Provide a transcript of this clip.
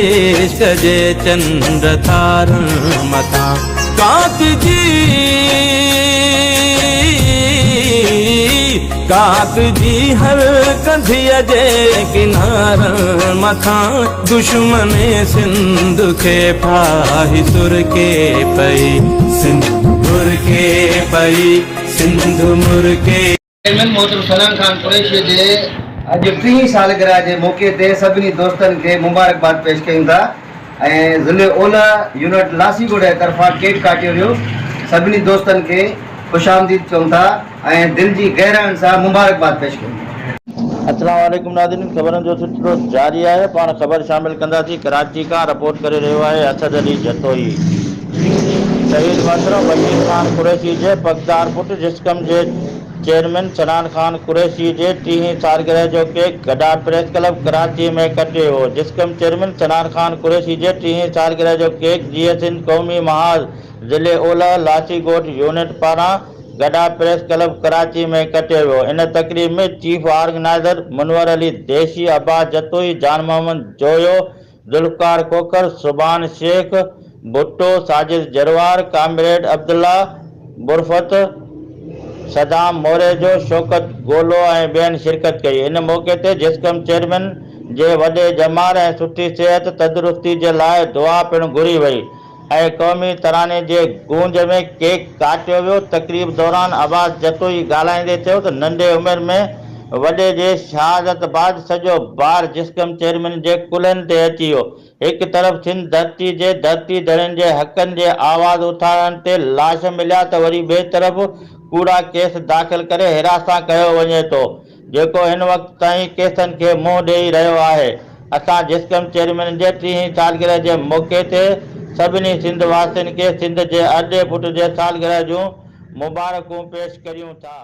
عشق جي چنڊ تارن مٿان ڪات جي ڪات جي هر ڪنڌيء جي ڪنارن مٿان دشمن سنڌ کي ڦاهي سرڪي پئي سنڌ مرڪي پئي سنڌ مرڪي. چيئرمين محترم صنعان خان قريشي جي اڄ ٽيهين سالگرهه جي موقعي تي سڀني دوستن کي مبارڪباد پيش ڪيون ٿا ۽ ضلعي اولهه يونٽ لاسي ڳوٺ جي طرفان ڪيڪ ڪاٽيو ويو سڀني دوستن کي خوش آمديد چئون ٿا ۽ دل جي گهراين سان مبارڪباد پيش ڪيون ٿا. السلام عليڪم ناظرين خبرن جو سلسلو جاري آهي پاڻ خبر شامل ڪنداسين ڪراچي کان رپورٽ ڪري رهيو آهي اسد علي جتوئي شهيد محترم بشير خان قريشي جي پڳدار پٽ جسقم جي چيئرمين صنعان خان قريشي جي ٽيهين سالگرهه جو ڪيڪ گڊا پريس ڪلب ڪراچي ۾ ڪٽيو ويو. جسقم چيئرمين صنعان خان قريشي جي ٽيهين سالگرهه جو ڪيڪ جيئي سنڌ قومي محاذ ضلعي اولهه لاسي ڳوٺ يونٽ پاران گڊا پريس ڪلب ڪراچي ۾ ڪٽيو ويو. ان تقريب ۾ چيف آرگنائيزر منور علي ديشي، عباس جتوئي، جان محمد جويو، ذوالفقار کوکر، سبحان شيخ، ڀٽو، ساجد جروار، ڪامريڊ عبدالله برفت، صدام موريجو، شوڪت گولو ۽ ٻين شرڪت ڪئي. ان موقعي تي جسقم چيئرمين جي وڏي ڄمار ۽ سٺي صحت تندرستي جي لاء دعا پڻ گهري وئي. ۽ قومي تراني جي گونج ۾ ڪيڪ ڪاٽيو ويو، تقريب دوران عباس جتوئي ڳالهائيندي چيو ته ننڍي عمر ۾ وڏي جي شهادت بعد سڄو بار جسقم چيئرمين جي ڪلهن تي اچي ويو، هڪ طرف سنڌ ڌرتي جي ڌرتي ڌڻين جي حقن جي آواز اٿارڻ تي لاش مليا ته وري ٻئي طرف ڪوڙا ڪيس داخل ڪري هراسان ڪيو وڃي ٿو. جيڪو هن وقت تائين ڪيسن کي منهن ڏئي رهيو آهي. اسان جسقم چيئرمين جي ٽيهين سالگرهه جي موقعي تي سڀني سنڌ واسين کي سنڌ جي ارڏي پٽ جي سالگرهه جون مبارڪون پيش ڪريون ٿا.